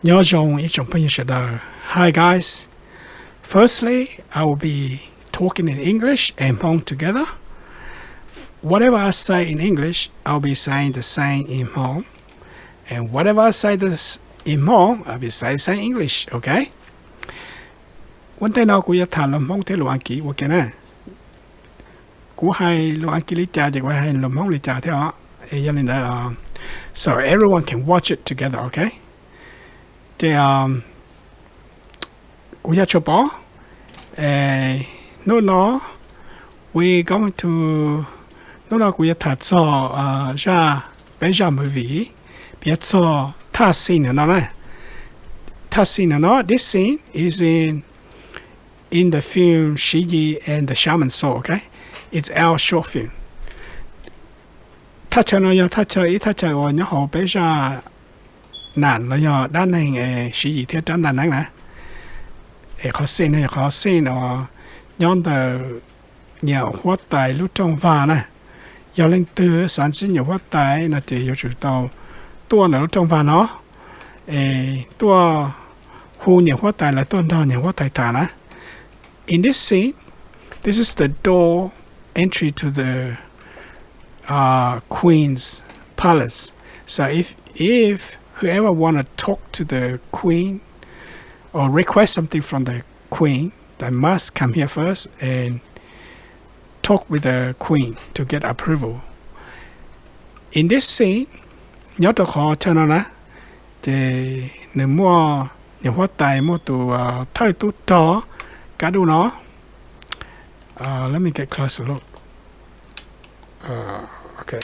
Nyob zoo ib tsoom phooj ywg sawv daws. Hi guys. Firstly, I will be talking in English and Hmong together. Whatever I say in English, I'll be saying the same in Hmong. And whatever I say this in Hmong, I'll be saying the same English, okay? Ua ntej no kuv yuav tham lus Hmoob thiab lus Askiv ua ke na. Kuv hais lus Askiv li cas ces kuv hais lus Hmoob li cas thiab os. Yog li ntawd, so everyone can watch it together, okay? Ces kuv yog Tshuas Pov. Hnub no we going to, hnub no kuv yuav tham txog zaj, peb zaj movie, piav txog thaj scene no na. Thaj scene no, this scene is in in the film Siv Yis and the Shaman Soul, okay? It's our short film. Thaj chaw no yog thaj chaw, ib thaj chaw uas nyob hauv peb zaj nam los yog dab neeg Siv Yis thiab rab ntaj neeb na. Es qhov scene no yog qhov scene uas nyob ntawm nyuam huab tais lub rooj vag na. Yog leej twg xav ntsib nyuam huab tais no ces yuav tsum tau tuaj ntawm lub rooj vag no, es tuaj hu nyuam huab tais los tuaj nrog nyuam huab tais tham na. In this scene, this is the door entry to the uh, queen's palace. So if if whoever want to talk to the queen or request something from the queen, they must come here first and talk with the queen to get approval. In this scene, nyob rau qhov chaw no na, ces nws muaj nyuam huab tais, muaj tus thawj tub rog kab duj no. Let me get close a look. Okay.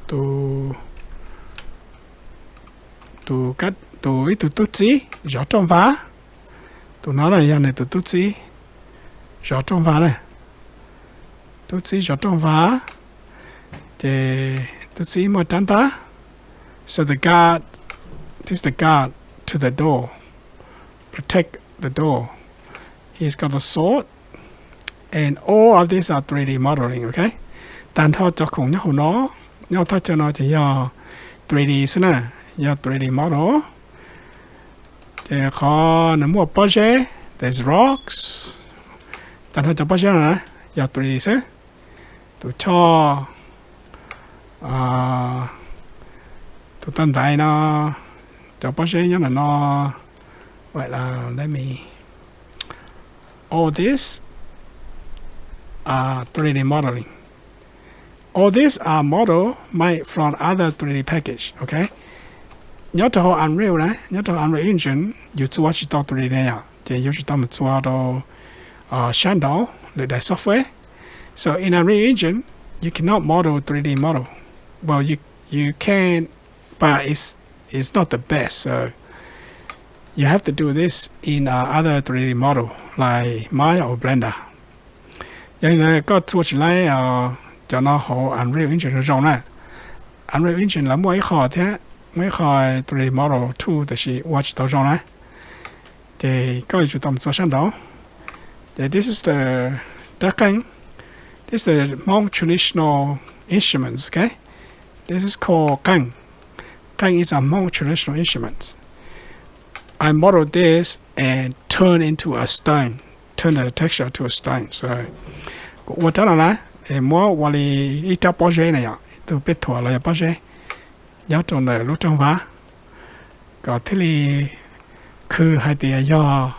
Tus, tus, tus ib tug tub txib zov rooj vag. Tus no na yog nws tus tub txib zov rooj vag na. Tub txib zov rooj vag. Ces tub txib muaj rab ntaj. So the guard, this is the guard to the door, protect the door. He's got a sword. And all of these are three D modeling, okay? Tag nrho cov khoom nyob hauv no, nyob hauv thaj chaw no ces yog three D xwb na, yog three D model. Ces qhov nws muaj pob zeb, there's rocks. Tag nrho cov pob zeb no na yog three D xwb. Tus choj, tus toj ntaiv no, cov pob zeb nyob ntawm no. Wait, let me, all this are three D modeling. All these are model made from other three D package, okay? Nyob rau hauv Unreal na, nyob rau hauv Unreal Engine, yus txua tsis tau three D na yom, ces yuav tsum tau mus txua rau sab nraud lwm daim software. So in Unreal Engine, you cannot model three D model. Well, you you can, but it's it's not the best. So you have to do this in uh, other three D model like Maya or Blender. Yog li ntawd koj txua tsis laib cov no hauv Unreal Engine zoo na. Unreal Engine lawv muaj ib qho thiab, muaj ib qho three D model tool, tab sis ua tsis tau zoo na. Ces koj yuav tsum tau mus txua sab nraud. Ces this is the, rab qeej. This is the Hmong traditional instruments, okay? This is called qeej. Qeej is a Hmong traditional instrument. I model this and turn into a stone, turn the texture to a stone. So kuv ua rab no na, es muab ua li ib rab pob zeb na yom, ib tug peb thuam los yog pob zeb nyob rau ntawm lub rooj vag, kom thiaj li khw hais tias yog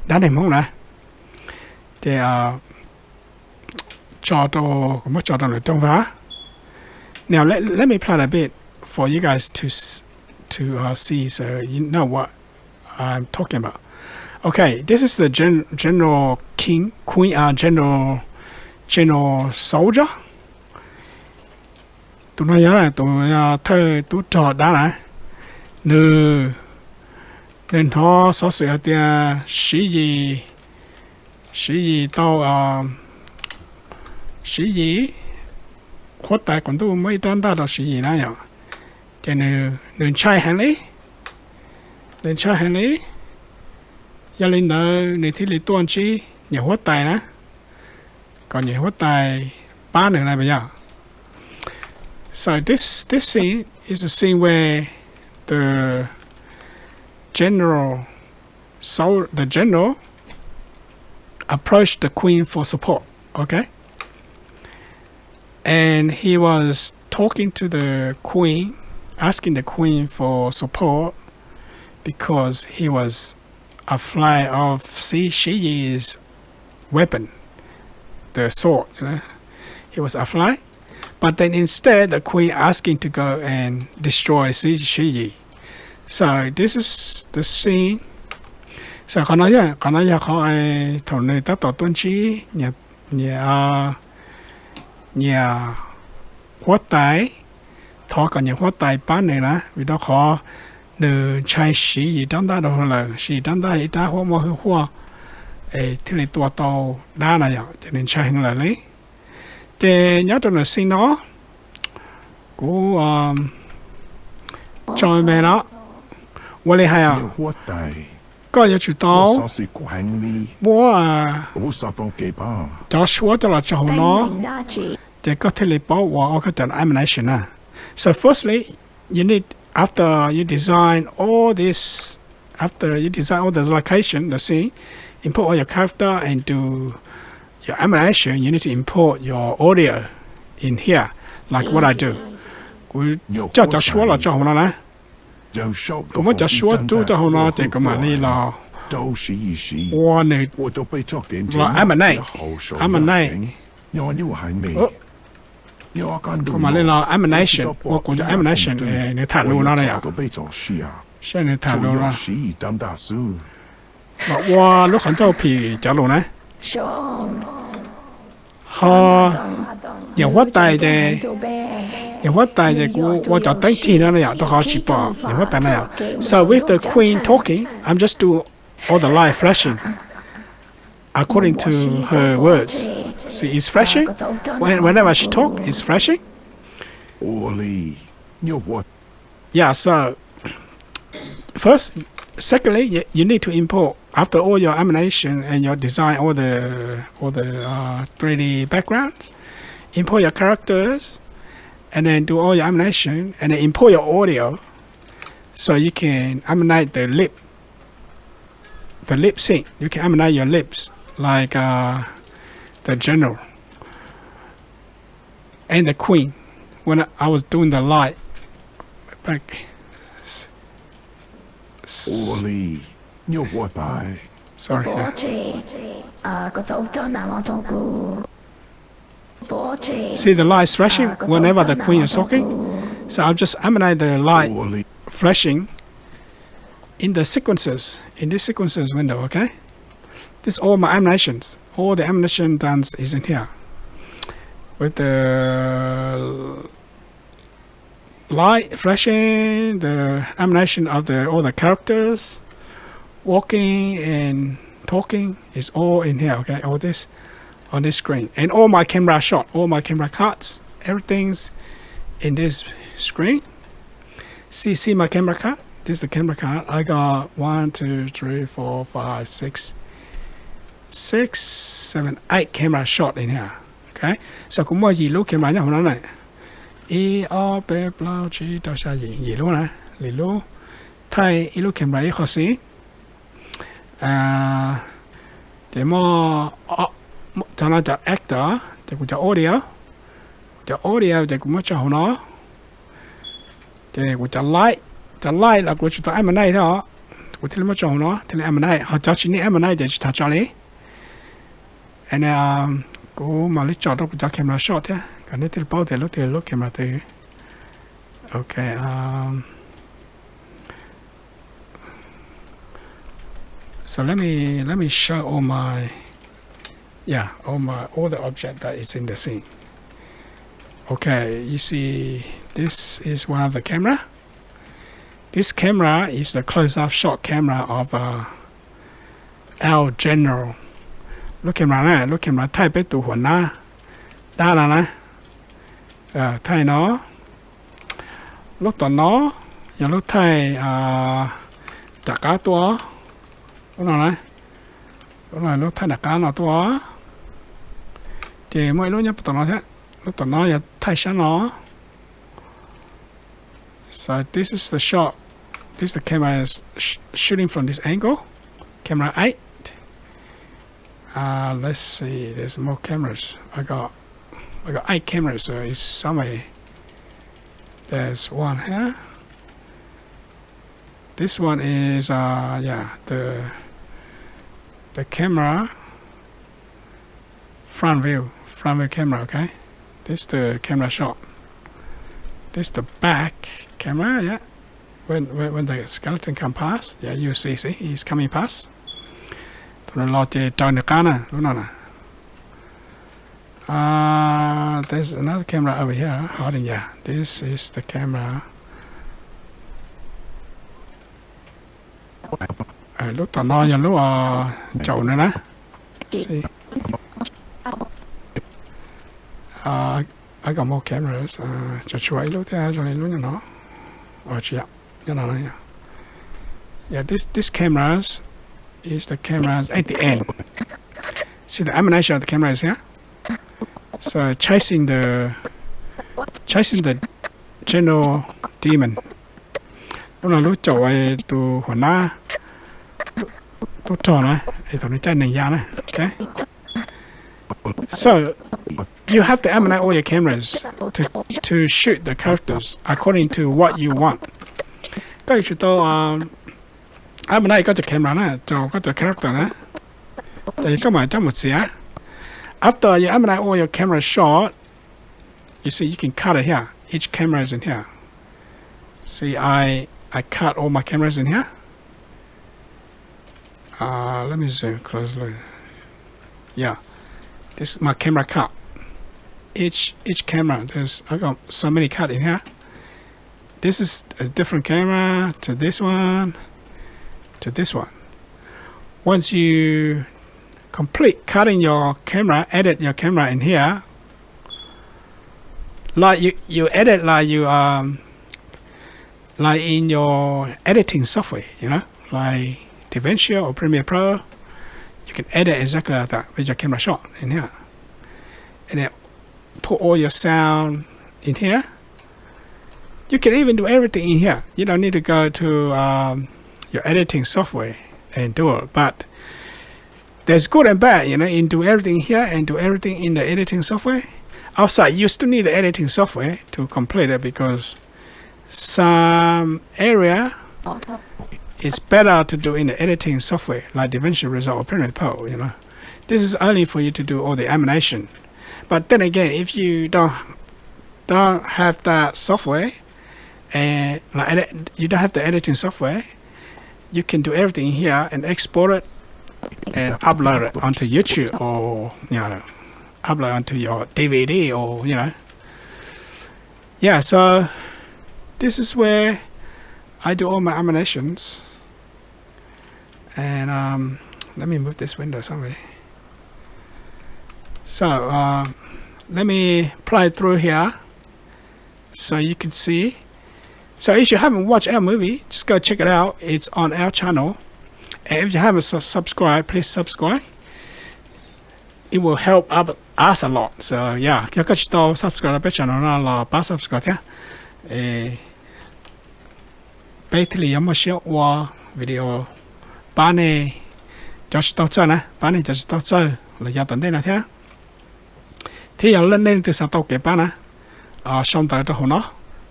dab neeg Hmoob na. Ces tso rau, kuv muab tso rau ntawm rooj vag. Now let, let me play a bit for you guys to s- to uh, see, so you know what I'm talking about. Okay, this is the gen- general king, queen, uh, general, general soldier. Tus no yog tus thawj tub rog dab na. Nws, nws hnov xov xwm hais tias Siv Yis, Siv Yis tau, Siv Yis, huab tais qaum ntuj muab ib rab ntaj rau Siv Yis na yom. Ces nws, nws ntshai heev li, nws ntshai heev li. Yog li ntawd nws thiaj li tuaj ntsib nyuam huab tais na, kom nyuam huab tais pab nws na yom. So this this scene is a scene where the general, so the general approached the queen for support, okay? And he was talking to the queen, asking the queen for support because he was afraid of Xi Shiyi's weapon, the sword, you know. He was afraid. But then instead, the queen asking to go and destroy Xi Shiyi. So this is the scene. So qhov no, qhov no yog qhov thaum nws tab tom tuaj ntsib nyias, nyias huab tais, thov kom nyias huab tais pab nws na, vim rau qhov nws ntshai Siv Yis rab ntaj rau lawm, Siv Yis rab ntaj ib rab huab muaj hwj huaj, es thiaj li tua tau dab na yom, ces nws ntshai heev lawm li. Ces nyob rau nws xij no, kuv tso me no, ua li hais os, koj yuav tsum tau muab cov suab coj los tso hauv no, ces koj thiaj li paub ua koj cov animation na. So firstly, you need, after you design all this, after you design all the location, the scene, import all your character and do your animation, you need to import your audio in here, like what I do. Kuv coj cov suab los tso hauv no na. Kuv muab cov suab rub rau hauv no ces kuv mam li los ua nws los animate, animate. Kuv mam li los animation, ua kuv cov animation nws tham lus no na yom. Saib nws tham lus no, los ua lub qhov ncauj phim cov lus na. Ho niam huab tais ces, niam huab tais ces kuv ua cov teeb cig no na yom, rau qhov tsis pom niam huab tais na yom. So with the queen talking, I'm just do all the light flashing according to her words. See, it's flashing. When, whenever she talk, it's flashing. Yeah, so first, secondly, you, you need to import, after all your animation and your design, all the, all the uh, three D backgrounds, import your characters, and then do all your animation, and then import your audio, so you can animate the lip, the lip sync. You can animate your lips, like uh, the general and the queen when I was doing the light back. Sorry. See the light is flashing whenever the queen is talking. So I'll just animate the light flashing in the sequences, in this sequences window, okay? This is all my animations. All the animation done is in here. With the light flashing, the animation of the all the characters walking and talking is all in here, okay? All this on this screen. And all my camera shot, all my camera cuts, everything's in this screen. See, see my camera card? This is the camera card. I got one, two, three, four, five, six, six, seven, eight camera shot in here. Okay. So kuv muaj yim lub camera nyob hauv no na. Ib, ob, peb, plaub, tsib, rau, xya, yim, yim lub na. Yim lub. Thaij ib lub camera ib qho xwb. Ces muaj, cov no cov actor, ces kuv cov audio, kuv cov audio ces kuv muab tso hauv no. Ces kuv cov light, cov light los kuv tsis tau animate thiab os, kuv thiaj li muab tso hauv no thiaj li animate, ho cov tsis need animate ces tsis tas tso li. Kuv mam li tso rau kuv cov camera shot thiab kom nej thiaj li paub tias lub twg lub camera twg. Okay. So let me, let me show all my, yeah, all my, all the object that is in the scene. Okay, you see, this is one of the camera. This camera is the close-up shot camera of uh, our general. Lub camera na, lub camera thaij peb tus huam nab dab no na. Thaij no. Lub tom no yog lub thaij nram qab tuaj. Lub no na, lub no lub thaij nram qab no tuaj. Ces muaj ib lub nyob tom no thiab, lub tom no yog thaij sab no. So this is the shot. This the camera is sh- shooting from this angle. Camera eight. Uh, let's see, there's more cameras. I got I got eight cameras, so it's somewhere. There's one here. This one is uh yeah, the the camera front view, front view camera, okay? This the camera shot. This the back camera, yeah. When when when the skeleton come past, yeah, you see, see, he's coming past. Tus no los ces raws nws qab na, lub no na. Uh, there's another camera over here hiding, yeah. This is the camera. Lub tom no yog lub caum no na. See. I got more cameras. Tseem tshuav ib lub thiab, zoo li lub nyob no. Tsis yog, nyob no. Yeah, this this cameras is the cameras at the end. See the animation of the camera is here. So chasing the chasing the general demon. Lub no lub caum tus huas nab tub rog na, es thaum nws caij neeg ya na. Okay. So you have to animate all your cameras to to shoot the characters according to what you want. Koj yuav tsum tau animate koj cov camera na, rau koj cov character na. Ces koj mam coj mus txiav. After you animate all your camera shot, you see, you can cut it here. Each camera is in here. See, I I cut all my cameras in here. Uh, let me zoom closely. Yeah, this is my camera cut. Each each camera, there's I got so many cut in here. This is a different camera to this one to this one. Once you complete cutting your camera, edit your camera in here, like you you edit like you um like in your editing software, you know, like DaVinci or Premiere Pro, you can edit exactly like that with your camera shot in here. And then put all your sound in here. You can even do everything in here. You don't need to go to um, your editing software and do it. But there's good and bad, you know, in do everything here and do everything in the editing software. Outside, you still need the editing software to complete it because some area is better to do in the editing software like DaVinci Resolve or Premiere Pro, you know. This is only for you to do all the animation. But then again, if you don't don't have that software, and like edit, you don't have the editing software, you can do everything here and export it and upload it onto YouTube or you know, upload onto your D V D or you know. Yeah, so this is where I do all my animations. And um, let me move this window somewhere. So uh, let me play through here so you can see. So if you haven't watched our movie, just go check it out. It's on our channel. And if you haven't su- subscribed, please subscribe. It will help up us a lot. So yeah, yog koj tsis tau subscribe peb channel no los pab subscribe thiab. Peb thiaj li yuav muaj siab ua video pab nej cov tsis tau txawj na, pab nej cov tsis tau txawj los yav tom ntej no thiab. Thiab yog nej leej twg xav tau kev pab na, sau ntawv rau hauv no,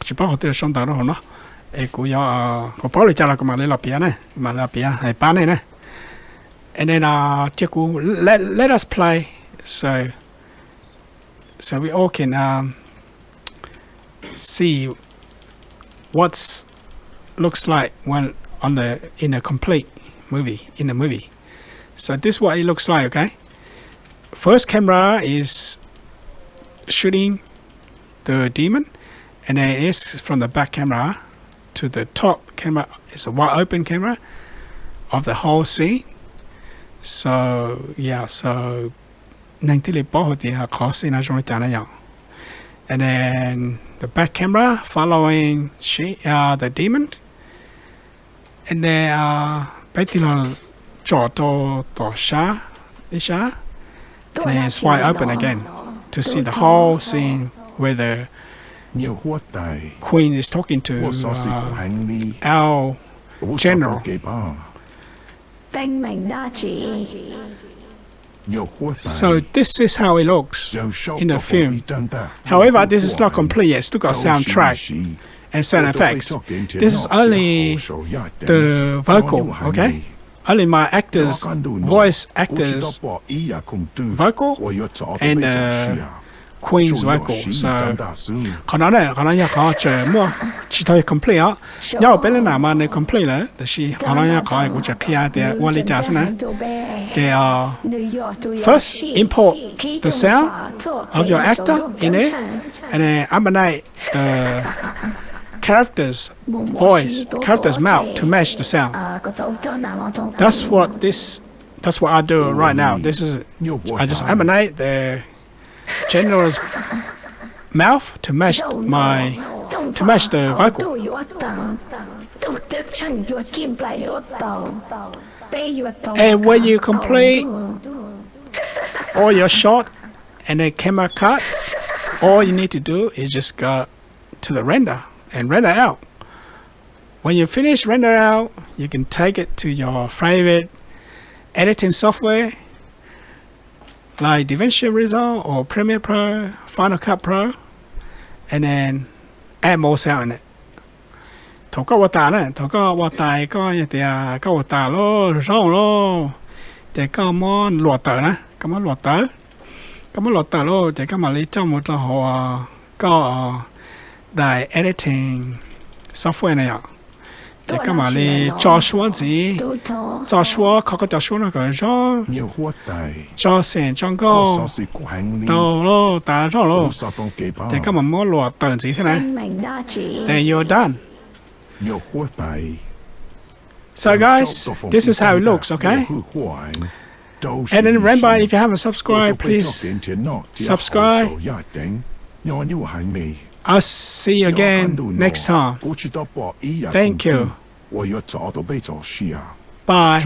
tsis paub qhov twg los sau ntawv rau hauv no, es kuv yuav, kuv paub li cas los kuv mam li los piav na, mam li los piav hais pab nej na. And then cia kuv, let let us play, so so we all can um, see what's looks like when on the in a complete movie in a movie. So this is what it looks like. Okay, first camera is shooting the demon, and then it's from the back camera to the top camera. It's a wide open camera of the whole scene. So yeah, so neeg thiaj li paub hais tias qhov scene no zoo li cas na yom. And then the back camera following she, uh, the demon. And then uh, peb tig los tsom rau tom sab, ib sab. And then it's wide open again to see the whole scene where the queen is talking to uh, our general. So this is how it looks in the film. However, this is not complete yet. It's still got soundtrack and sound effects. This is only the vocal, okay? Only my actors, voice actors, vocal and uh, Queen's vocal. So qhov no ne, qhov no yog qhov tseem muaj tsis tau complete os. Nyob hauv peb lab nam mas nws complete lawm, tab sis qhov no yog qhov kuv tseem qhia tias ua li cas xwb na. Ces first import the sound of your actor in it, and then animate the character's voice, character's mouth to match the sound. That's what this. That's what I do right now. This is I just animate the general's mouth to match my to match the vocal. And when you complete all your shot and the camera cuts, all you need to do is just go to the render and render out. When you finish render out, you can take it to your favorite editing software like DaVinci Resolve or Premiere Pro, Final Cut Pro, and then add more sound in it. Thaum koj ua tas na, thaum koj ua tas koj yog tias koj ua tas lawm zoo lawm, ces koj muab luam tawm na, koj muab luam tawm, koj muab luam tawm lawm ces koj mam li coj mus rau hauv koj daim editing software na yom. Ces koj mam li tso suab ntxiv, tso suab kho koj cov suab no kom zoo, tso xeem tso nkauj tau lawm, tas zoo lawm, ces koj mam muab luam tawm ntxiv thiab na. Then you're done. So guys, this is how it looks, okay? And then remember, if you haven't subscribed, please subscribe. I'll see you again next time. Thank you. Bye.